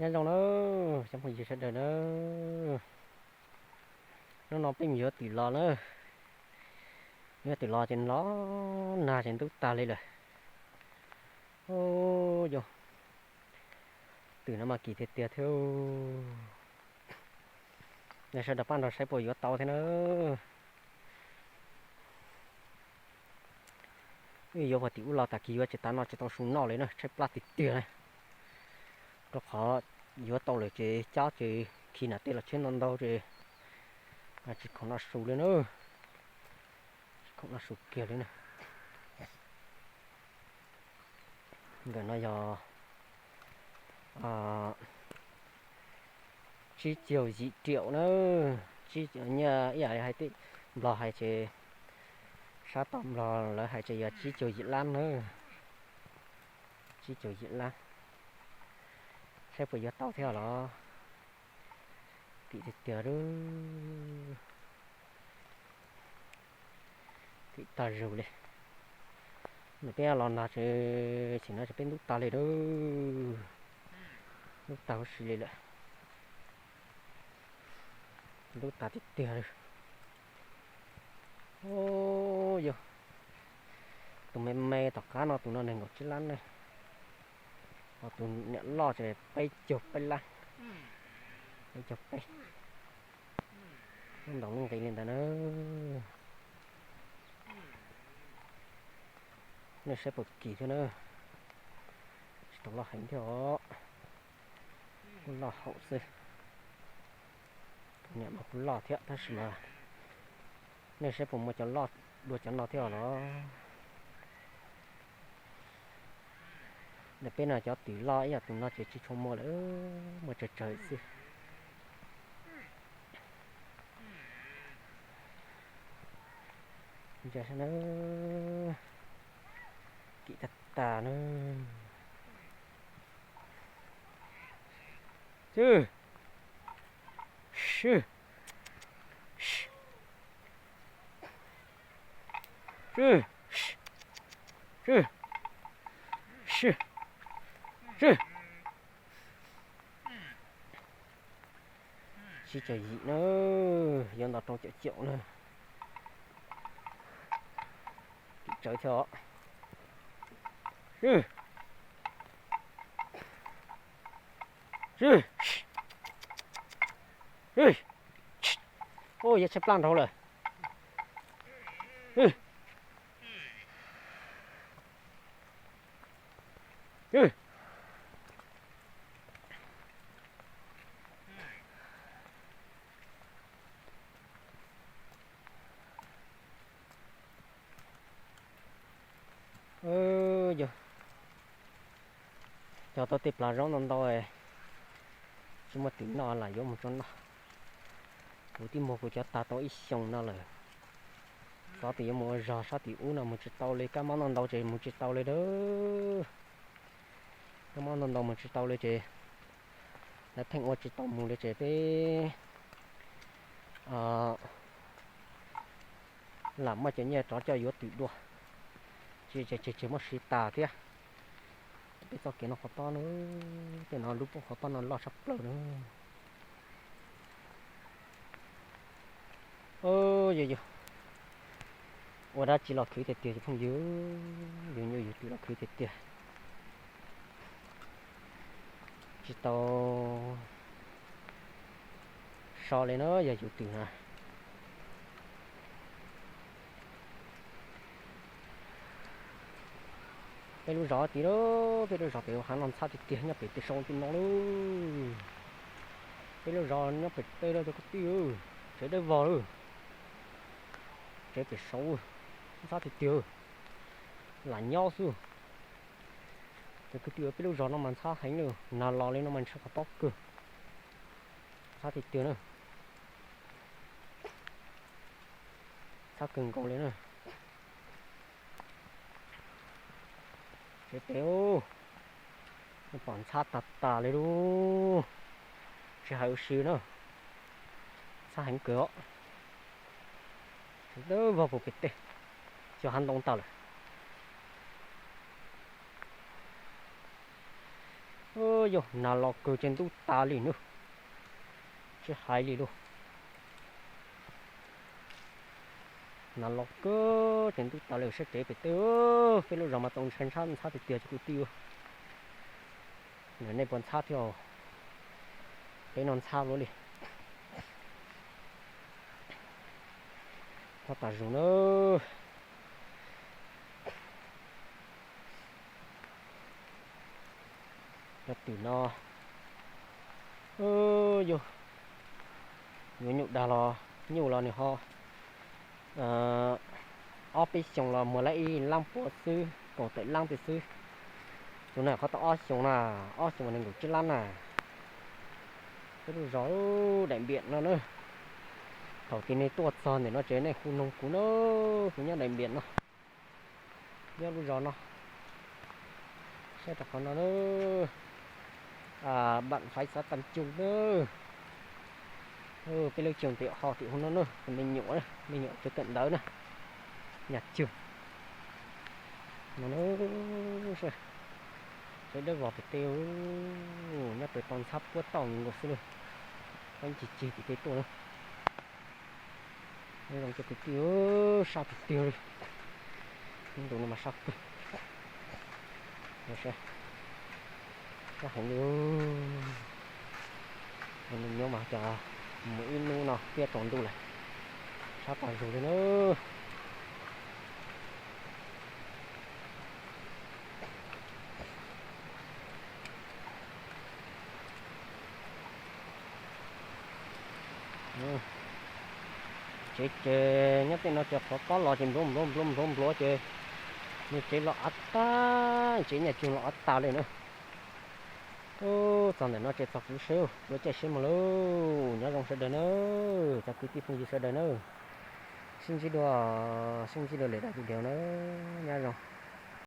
Nyob zoo na, cov phooj ywg sawv daws na, hnub no peb mus yuav twm los na, yuav twm los ces los nag ces ntub tag li lawm. Yog twm no mas kim tiag tiag thiab. Yog sawv daws pab nrog saib puas yuav tau thiab na. Wb yuav puag tim ub los tag kis yuav tsis tas no tsis tau su noj li na, tshaib plab tiag tiag na. Rau qhov yuav tau lawm ces cab ces khi nam tej los tshiab ntau ntau ces tsis khoom noj su li na. Tsis khoom noj su kiag li na. Nkawm no yog tsib caug yim riaum na, nyiaj ib yam li hais, Nplog hais ces, sab tom Nplog lawv hais ces yog tsib caug yim lab na. Tsib caug yim lab, saib puas yuav tau thiab los. Kim tiag tiag, kim tag zus li. Nws peb los nag ces, ces no ces peb ntub tag li na. Ntub tag huv si li lawm. Ntub tag tiag tiag li. Yog tus me me tom qab no tus no nees nkaum tsib lab ne, ho tus niam loj ces peb caug peb lab, peb caug peb. Ntau lub nqi li ntawd na. Nej saib puas kim thiab na. Tsis tau loj heev thiab os, kuj loj hauv xwb. Tus niam mas kuj loj thiab tab sis mas nej saib puas muaj cov loj dua cov no thiab os los. Ntawm peb no cov twm loj ib yam tus no ces tsis tshua muaj lawm, muaj tsawg tsawg xwb. Ntsia saib na, kim tag tag na. Tsib caug yim na, yuav nto rau caum caum na. Kim tsawv thiab os. Ua, yuav tshaib plab nraud lawm. Yog cog tau tej plav zaub ntau ntau, tsis muaj twm noj lam yuav mus tso noj. Kuv twb muag kuv cov tag tau ib xyoos no lawm. Xyov tes yuav mus ua zog sab tim ub no mus tsis tau li, kab mob ntau ntau ces mus tsis tau li lawm. Kab mob ntau ntau mus tsis tau li ces lawv pheej ua tsis tau mus li ces peb lam muaj cov nyiaj rov coj yuav twm dua, ces tsis muaj siv tas thiab. Peb txoj kev no qhov tob na, tej no lub pob qhov tob no loj tshaj plaws na. Yog yog ua dab tsi los khwv tiag tiag cov phooj ywg, yus nyuj yus twm los khwv tiag tiag. Tsis tau so li na yog yus twm na. Peb lub zos tid lauj, peb lub zos pem hav no ntxhab tiag tiag, nyob pem tej saud tim no lauj. Peb lub zos nyob pem tej lauj cov kwv tij, tsev dawb vog lauj. Tsev pem saud ntxhab tiag tiag, lam nyob xwb. Cov kwv tij, peb lub zos no mas ntxhab heev lauj, nag los li no mas ntshe qhov tob kawg. Ntxhab tiag tiag na. Ntxhab kawg nkaus li na. Tsev pem, pom ntxhab tag tag li lauj. Tsis hais ua si na, ntxhab heev kawg os. Tsev dawb vog puag pem tej, cov hav ntoo tag lawm. Yog nag los kawg ces ntub tas li nawb, tsis hais li lauj. Nag los kawg ces ntub tas li, saib tsev pem teb, peb lub zos mas txaus ntshai ntshab ntxhab tiag tiag cov kwv tij. Nej puas ntxhab thiab? Peb no ntxhab luaj li. Ntxhab tas zog nawb. Yog tim no, yog yuav nyuj dag los nyuj los nws ho ob peb xyoos los muag lawm ib lab puas xwb, kaum tawm lab tiag xwb. Tus no qhov tau ob xyoos na, ob xyoos mas nees nkaum tsib lab na. Peb lub zos Daim Npiam no na, thaum twg nej tuaj txog ntawm no ces nej hu noog kuv na, kuv nyob Daim Npiam no, nyob lub zos no. Saib rau qhov no na, Bản Phái xã Tam Trung na. Peb lub xyoo tim ho tim hu no na, tus me nyuam, me nyuam tsev kawm ntawv na, Nhà Trường no na. Saib dawb vog tiag tiag, nyob pem tau ntxhab puab tauj nkaus xwb na, peb cig cig tim tej tuaj na. Nyob zoo cov kwv tij, sab tiag tiag li. Ntu no mas sab kawg. Sab heev li. Nws nyob mas cas mus ib hnub no thiaj tsaus ntuj lawm, sab tas zog li na. Tsev ces nyob tej no ces qhov pob los ces npluav npluav npluav npluav npluav ces nws tsev los av tag, tsev Nhà Trường los av tag li na. Ub, txog ntawm no ces txog kuv seb, yuav caij seb mus lauj. Nyob zoo sawv daws na, cov kwv tij phooj ywg sawv daws na. Sib ntsib dua, sib ntsib dua lwm daim video na. Nyob zoo.